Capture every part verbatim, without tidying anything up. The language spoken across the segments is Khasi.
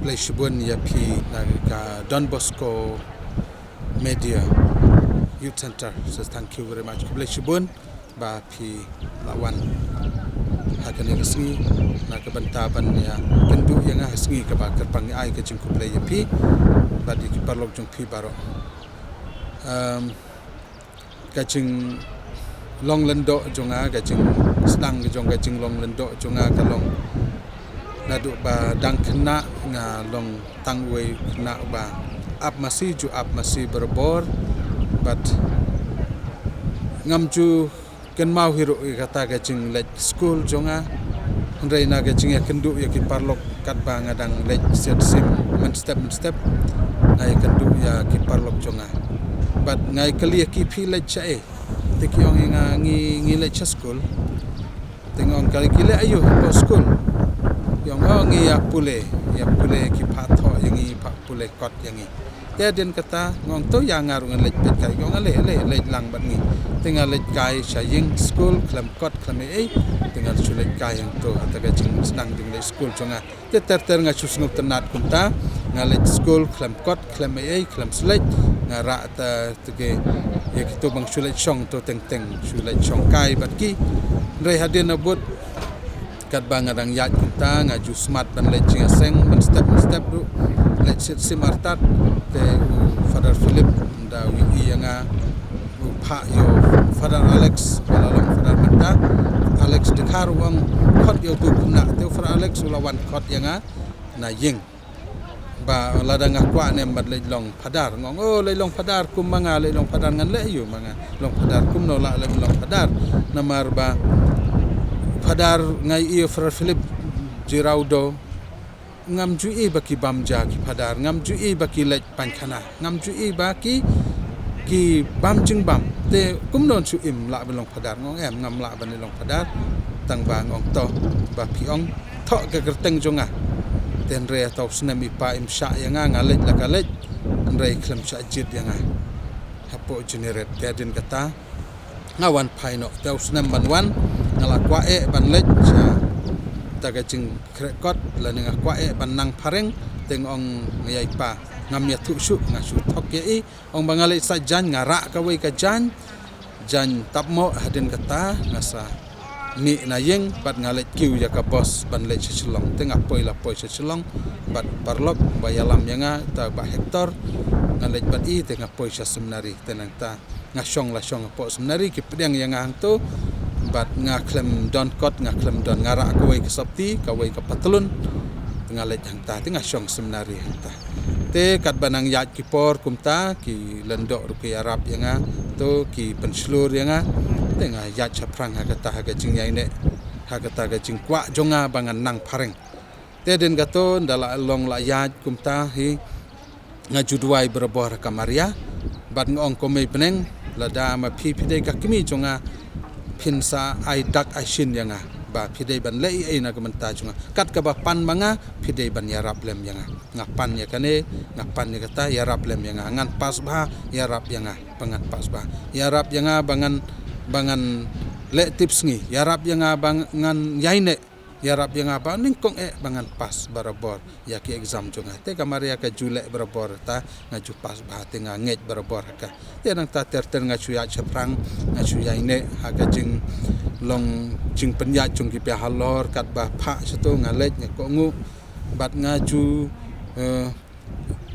Khublei shibun ïa phi na ka Don Bosco Media Youth Center. So thank you very much. Khublei shibun ba phi la wan ha kane ka sngi na ka bynta ban ïa kynduh ïa nga ha sngi kaba kyrpang. Ai ka jingkhublei ïa phi bad ïa ki paralok jong phi baroh. Um, ka jinglong lyngdoh jong nga, ka jingsdang jong ka jinglong lyngdoh jong nga ka long naduh ba dang khynnah nga long tang uwei u khynnah ba ap masi, ju ap masi barabor. Bad ngam ju kynmaw hi ruh ïa kata ka jingleit skul jong nga. Hynrei na ka jingïakynduh ïa ki paralok katba nga dang leit siat sim mynstep mynstep, nga ïakynduh ïa ki paralok jong nga. Bad nga ïakylli ïa ki, phi leit shaei? Te ki ong ïa nga, ngi, ngi leit sha skul. Te nga ong, ka, ki leit aïu hapoh skul? Ki ong, oh, ngi ïa pule, ïa pule, ki phah thoh ïa ngi, phah pule kot ïa ngi. Te hadien kata nga ong, to ïa nga ruh ngan leit peit kai. Ki ong, ale, ale, leit lang bad ngi. Te nga leit kai sha ïing skul, khlem kot khlem ei ei. Te nga shu leit kai hangto, kata ka jingsdang jingleit skul jong nga. Te ter ter nga shu sngewtynnat kumta, nga leit skul khlem kot khlem ei ei, khlem sleit. Nga rah ta te ki, ïa kito ba nga shu leit shong to teng teng, shu leit shong kai bad ki. Hynrei hadien nabud katba nga dang ïaid kumta, nga ju smat ban leit jingïaseng mynstep mynstep ruh, leit siat sim artat. Te u Father Philip ynda u ïohi ïa nga, u phah ïa u Father Alex, ba la long Father mynta, Alex Dkhar, u ong, khot ïa uto u khynnah. Te u Father Alex u la wan khot ïa nga na ïing. Ba lada nga kwah ne em ban leit long Phadar. Nga ong, oh, leit long Phadar kum ma nga, leit long Phadar. Ngan leh aïu ma nga long Phadar? Kumno lah leh long Phadar? Namar ba Phadar, nga ïohi ïa u Father Philip Jiraw Doh, ngam ju ïohi ba ki bam ja ki Phadar, ngam ju ïohi ba ki leit paikhana, ngam ju ïohi ba ki, ki bam jingbam. Te kumno shu im lah ban long Phadar? Nga ong, em, ngam lah ban long Phadar. Tang ba nga ong, to, ba phi ong, thoh ka kyrteng jong nga. Te hynrei ha uta u snem i pa im shah ïa nga, nga leit la ka leit, hynrei khlem shah jied ïa nga hapoh Junior Red. Te hadien kata nga wan phai noh. Te u snem ban wan, nga la kwah eh ban leit sha ta ka jingkhreh kot, lane nga kwah eh ban nang phareng. Te nga ong ïa i pa, ngam ïathuh shuh, nga shu thok ïa i. Ong ba nga leit sait jaiñ, nga rah kawei ka jaiñ, jaiñ tapmoh. Hadien kata nga sa mih na ïing bad nga leit kiew ïa ka bos ban leit sha Shillong. Te nga poi, la poi sha Shillong bad paralok ba ïalam ïa nga, ta Bah Hector, nga leit bad i, te nga poi sha seminari. Te nangta nga shong, la shong hapoh seminari, ki pdiang ïa nga hangto. Bad nga khlem don kot, nga khlem don, nga rah kawei ka sopti, kawei ka patlun. Te nga leit hangta, te nga shong seminari hangta. Te katba nang ïaid ki por kumta, ki lyngdoh ruh ki ïarap ïa nga, to ki pynshlur ïa nga. Te nga ïaid shaphrang ha kata, ha ka jingïaineh, ha kata ka jingkwah jong nga ba ngan nang phareng. Te hadien kato, ynda la long la ïaid kumta hi, nga ju duwai barabor ha ka Maria. Bad nga ong, ko Mei bneng, lada ma phi phi dei ka kmie jong nga, phin sa ai dak ai shin ïa nga, ba phi dei ban leh ei ei na ka bynta jong nga. Kat kaba pan ma nga, phi dei ban ïarap lem ïa nga. Nga pan ïa kane, nga pan ïa kata, ïarap lem ïa nga. Ngan pass bha, ïarap ïa nga ba ngan pass bha. Ïarap ïa nga ba ngan, ba ngan leh tip sngi. Ïarap ïa nga ba ngan ïaineh. Ïarap ïa nga ba nyngkong eh ba ngan pass barabor ïa ki exam jong nga. Te ka Maria ka ju leh barabor, ta nga ju pass bha, te nga ngeit barabor ha ka. Te nangta ter ter nga shu ïaid shaphrang, nga shu ïaineh ha ka jinglong jingpynïaid jong ki bahalor, katba phah shato nga leit, nga kohnguh. Bad nga ju, eh,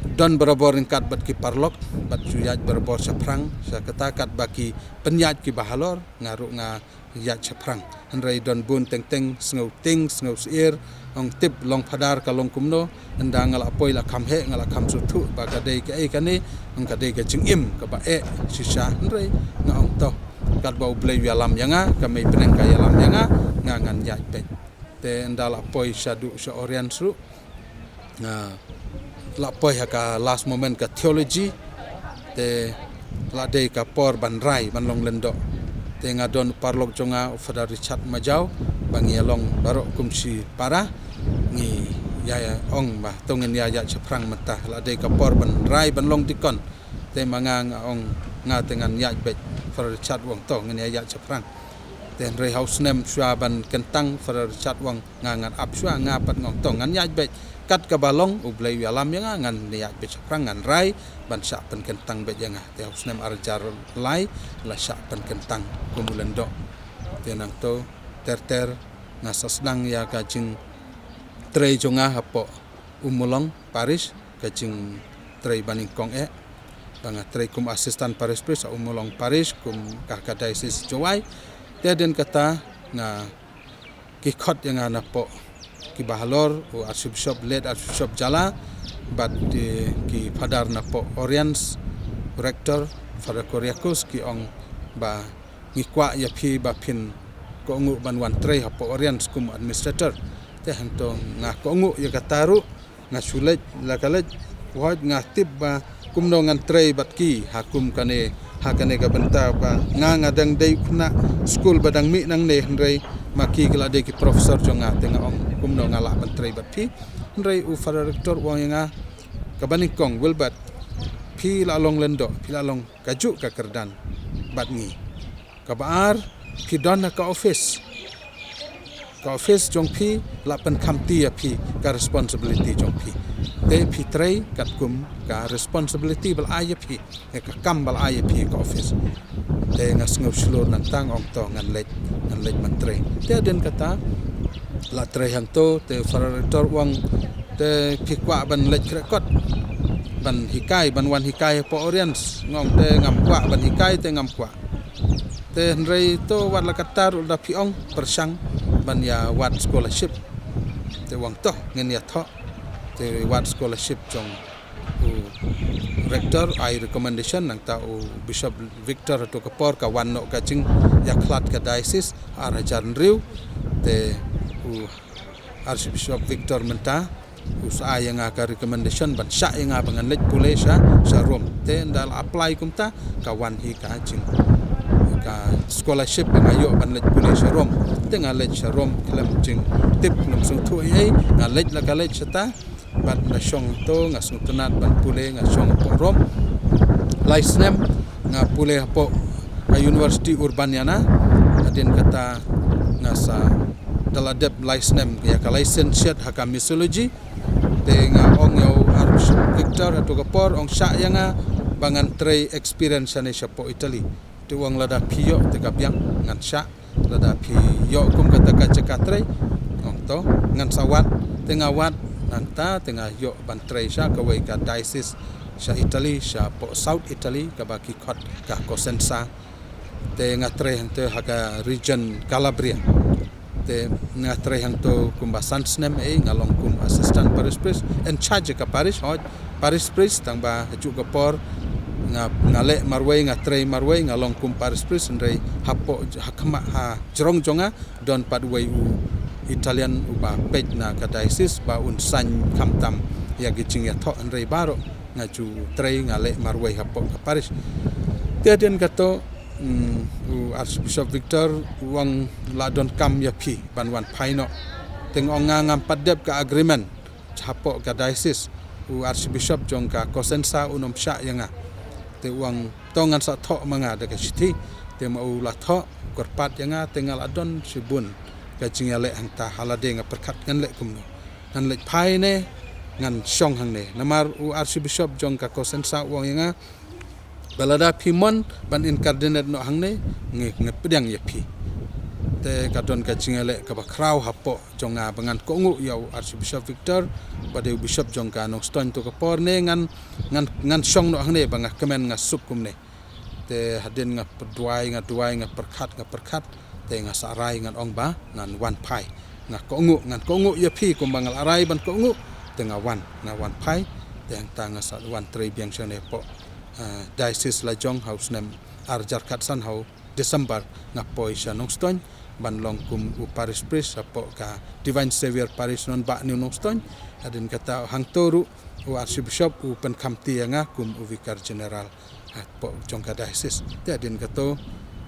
don barabor ryngkat bad ki paralok, bad ju ïaid barabor shaphrang. Sha kata katba ki pynïaid ki bahalor, nga ruh nga ïaid shaphrang. Hynrei don bun teng teng, sngewtieng sngewsyier, ong tip long Phadar ka long kumno. Ynda nga la poi la kham heh, nga la kham sngewthuh ba ka dei kaei kane, ong ka dei ka jingim kaba eh shisha. Hynrei nga ong to, katba U Blei u ïalam ïa nga, ka Mei bneng ka ïalam ïa nga, nga ngan ïaid beit. Te ynda la poi shaduh sha Oriens ruh, nga la poi ha ka last moment ka theology. Te la dei ka por ban rai, ban long lyngdoh. Te nga don paralok jong nga, u Father Richard Majaw, ba ngi ïa long baroh kum shi para. Ngi ïa, ïa ong ba to ngin ïa ïaid shaphrang mynta, la dei ka por ban rai ban long dikon. Te ma nga nga ong, nga te ngan ïaid beit. Father Richard u ong to ngin ïa ïaid shaphrang. Te hynrei ha u snem shuwa ban kyntang, Father Richard u ong, nga ngan ap shuwa, nga pat nga ong to ngan ïaid beit. Kat kaba long, U Blei u ïalam ïa nga, ngan ïaid beit shaphrang, ngan rai ban shah pynkyntang beit ïa nga. Te ha u snem ar hajar lai la shah pynkyntang kum u lyngdoh. Te nangto ter ter nga sa sdang ïa ka jingtrei jong nga hapoh Ummulong Parish, ka jingtrei banyngkong eh. Ba nga trei kum assistant parish priest ha Ummulong Parish, kum ka, ka diocese Jowai. Te hadien kata nga, ki khot ïa nga napoh kiba halor, u Archbishop, late Archbishop Jala, bad ki, ki Father napoh Oriens, Rector, Father Kuryakos, ki ong ba ngi kwah ïa phi ba phin kohnguh ban wan trei hapoh Oriens kum administrator. Te hangto nga kohnguh ïa kata ruh, nga shu leit la ka leit, wat nga tip ba kumno ngan trei bad ki ha kum kane, ha kane ka bynta ba nga, nga dang dei u khynnah skul ba dang mih nangne, hynrei ma ki ki la dei ki professor jong nga. Te nga ong kumno nga lah ban trei bad phi. Hynrei u Father Rector u ong ïa nga, kaba nyngkong, Wilbert, phi la long lyngdoh, phi la long kajuh ka kyrdan bad ngi. Kaba ar, phi don ha ka office. Ka office jong phi la pynkhamti ïa phi ka responsibility jong phi. Te phi trei katkum ka responsibility ba la ai ïa phi, eh, ka kam ba la ai ïa phi ha ka office. Te nga sngew shlur nangta, nga ong to ngan leit, ngan leit ban trei. Te hadien kata la trei hangto, te Father Rector u ong, te phi kwah ban leit khreh kot ban hikai, ban wan hikai hapoh Oriens? Nga ong te ngam kwah ban hikai, te ngam kwah. Te hynrei to wat la katta ruh, lada phi ong, pyrshang ban ïa wad scholarship. Te u ong to ngin ïathoh. Te wad scholarship jong u Rector, ai recommendation, nangta u Bishop Victor ha kato ka por ka wan noh ka jingïakhlad ka diocese ha ar hajar hynriew. Te u Archbishop Victor mynta u sa ai ïa nga ka recommendation ban shah ïa nga ba ngan leit pule sha, sha Rome. Te ynda la apply kumta, ka wan hi ka jing, ka scholarship ba nga ïoh ban leit pule sha Rome. Te nga leit sha Rome khlem jingtip, khlem sngewthuh ei ei, nga leit la ka leit shata. Bad nga shong to, nga sngewtynnat ban pule, nga shong hapoh Rome lai snem, nga pule hapoh ka University Urbaniana. Hadien kata nga sa, da la dep lai snem ïa ka licentiate ha ka missiology. Te nga ong ïa u Archbishop Victor ha kato ka por, ong shah ïa nga ba ngan trei experience shane shapoh Italy. Te u ong lada phi ïoh te ka biang, ngan shah. Lada phi ïoh kum kata ka jaka trei, ong to ngan sa wad. Te nga wad nangta, te nga ïoh ban trei sha kawei ka diocese sha Italy, shapoh South Italy, kaba ki khot ka Cosenza. Te nga trei hangto ha ka region Calabria. Te nga trei hangto kumba san snem ei, nga long kum assistant parish priest, in charge ka parish, hooid, parish priest, tangba ha kajuh ka por nga, nga leh marwei, nga trei marwei, nga long kum parish priest, hynrei hapoh, ha khmat, ha jrong jong nga don pat uwei u Italian uba peit na ka diocese ba un sign khamtam ïa ki jingïathoh, hynrei baroh nga ju trei, nga leh marwei hapoh ka parish. Te hadien kato, mm, u Archbishop Victor u ong la donkam ïa phi ban wan phai noh. Te nga ong nga ngam pat dep ka agreement hapoh ka diocese. U Archbishop jong ka Cosenza un ym shah ïa nga. Te u ong to ngan sa thoh ma nga da ka shithi. Te ma u la thoh, u kyrpad ïa nga, te nga la don shibun ka jingïaleh hangta, ha lade nga pyrkhat ngan leh kumno. Ngan leit phai ne ngan shong hangne? Namar u Archbishop jong ka Cosenza u ong ïa nga ba lada phi mon ban incardinate noh hangne, ngi, ngi pdiang ïa phi. Te ka don ka jingïaleh kaba khraw hapoh jong nga ba ngan kohnguh ïa u Archbishop Victor, ba dei u bishop jong ka Nongstoiñ to ka por, ne ngan, ngan, ngan shong noh hangne ba nga kmen, nga suk kumne. Te hadien nga pyrduwai, nga duwai, nga pyrkhat, nga pyrkhat, te nga sa rai ngan ong ba ngan wan phai. Nga kohnguh, ngan kohnguh ïa phi kumba nga la rai ban kohnguh, te nga wan, nga wan phai. Te hangta nga sa wan trei biang shane hapoh, eh, diocese lajong ha u snem ar hajar khatsan ha u December, nga poi sha Nongstoiñ ban long kum u parish priest hapoh ka Divine Saviour Parish Nonbah New Nongstoiñ. Hadien kata hangto ruh u Archbishop u pynkhamti ïa nga kum u Vicar General hapoh jong ka diocese. Te hadien kato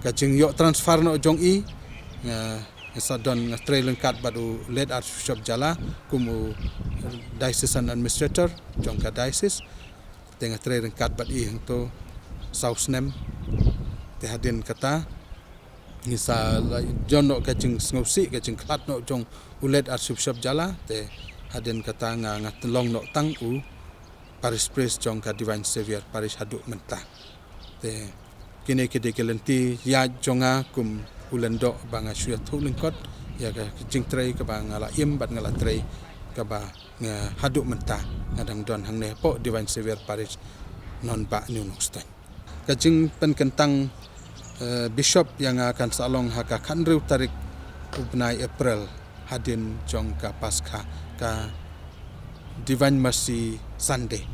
ka jingïoh transfer noh jong i, nga, nga sa don, nga trei ryngkat bad u late Archbishop Jala kum u diocesan administrator jong ka diocese. Te nga trei ryngkat bad i hangto saw snem. Te hadien kata ngi sa la ïoh noh ka jingsngewsih, ka jingkhlad noh jong u late Archbishop Jala, te hadien kata nga, nga long noh tang u parish priest jong ka Divine Savior Parish haduh mynta. Te kine ki dei ki lynti ïaid jong nga kum u lyngdoh ba nga shu ïathuh lyngkot ïa ka jingtrei kaba nga la im bad nga la trei kaba nga haduh mynta nga dang don hangne hapoh Divine Savior Parish Nonbah New Nongstoiñ. Ka jingpynkyntang, eh, Bishop ïa nga kan sa long ha ka khathynriew tarik u bnai April hadien jong ka Paskha, ka Divine Mercy Sunday.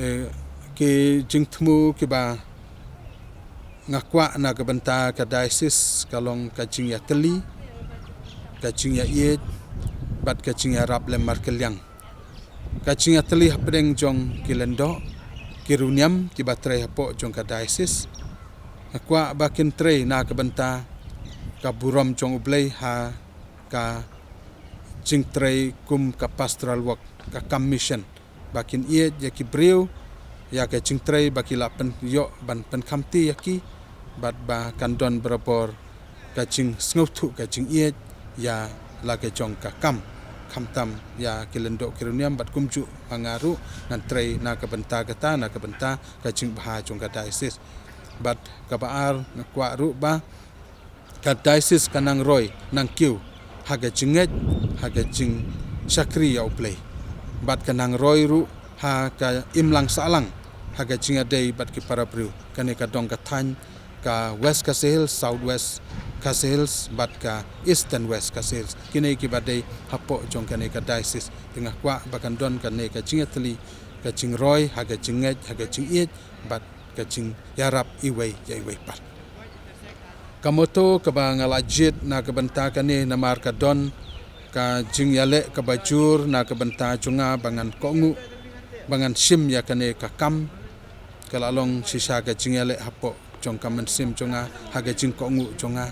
Eh, ki jingthmu kiba nga kwah na ka bynta ka diocese ka long ka jingïatylli, ka jingïaieit bad ka jingïarap lem markylliang. Ka jingïatylli hapdeng jong ki lyngdoh, ki riewniam kiba trei hapoh jong ka diocese. Nga kwah ba kin trei na ka bynta ka burom jong U Blei ha ka jingtrei kum ka pastoral work, ka kam mission, ba kin ïeit ïa ki briew ïa ka jingtrei ba ki la pynïoh ban pynkhamti ïa ki, bad ba kan don barabor ka jingsngewthuh, ka jingïeit ïa la ka jong ka kam, khamtam ïa ki lyngdoh ki riewniam. Bad kumjuh ma nga ruh ngan trei na ka bynta kata, na ka bynta ka jingbha jong ka diocese. Bad kaba ar, nga kwah ruh ba ka diocese ka nang roi nang kiew ha ka jingngeit, ha ka jingshakri ïa U Blei, bad ka nang roi ruh ha ka imlang sahlang, ha ka jingïadei bad ki para briew. Kane ka dong ka thaiñ ka West Khasi Hills, South West Khasi Hills bad ka Eastern West Khasi Hills, kine kiba dei hapoh jong kane ka diocese. Te nga kwah ba kan don kane ka jingïatylli, ka jingroi ha ka jingngeit, ha ka jingïeit bad ka jingïarap iwei ïa iwei pat. Ka motto kaba nga la jied na ka bynta kane namar ka don ka jingïaleh kaba jur na ka bynta jong nga ba ngan kohnguh, ba ngan shim ïa kane ka kam, ka la long shisha ka jingïaleh hapoh jong ka mynsiem jong nga, ha ka jingkohnguh jong nga.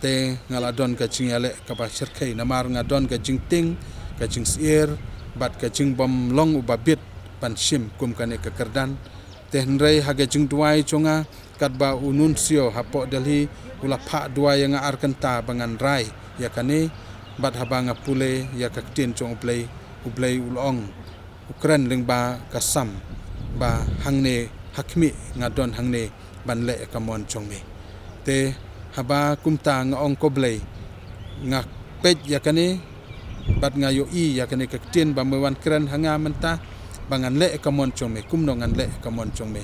Te nga la don ka jingïaleh kaba shyrkhei namar nga don ka jingtieng, ka jingsyier bad ka jingbym long uba bit ban shim kum kane ka kyrdan. Te hynrei ha ka jingduwai jong nga, katba u nuncio hapoh Delhi u la phah duwai ïa nga ar kynta ba ngan rai ïa kane, bad haba nga pule ïa ka ktien jong U Blei, U Blei u la ong, u kren lyngba ka Salm, ba hangne ha khmih nga don hangne ban leh ïa ka mon jong me. Te haba kumta nga ong, ko Blei, nga peit ïa kane, bad nga ïohi ïa kane ka ktien ba me wan kren ha nga mynta, ba ngan leh ïa ka mon jong me. Kumno ngan leh ïa ka mon jong me?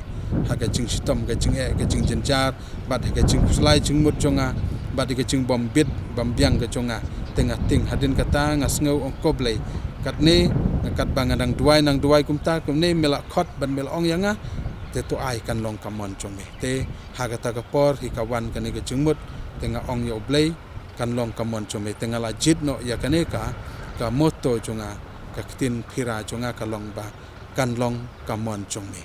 Ha ka jingshitom, ka jingeh, ka jingjynjar, bad ha ka jingkhuslai jingmut jong nga, bad ha ka jingbym bit bym biang ka jong nga. Te nga tieng, hadien kata nga sngew, ong, ko Blei, katne, katba nga nang duwai, nang duwai kumta, kumne me la khot bad me la ong ïa nga, te to ai kan long ka mon jong me. Te ha kata ka por hi ka wan kane ka jingmut, te nga ong ïa U Blei, kan long ka mon jong me. Te nga la jied noh ïa kane ka, ka motto jong nga, ka ktien phira jong nga ka long ba, kan long ka mon jong me.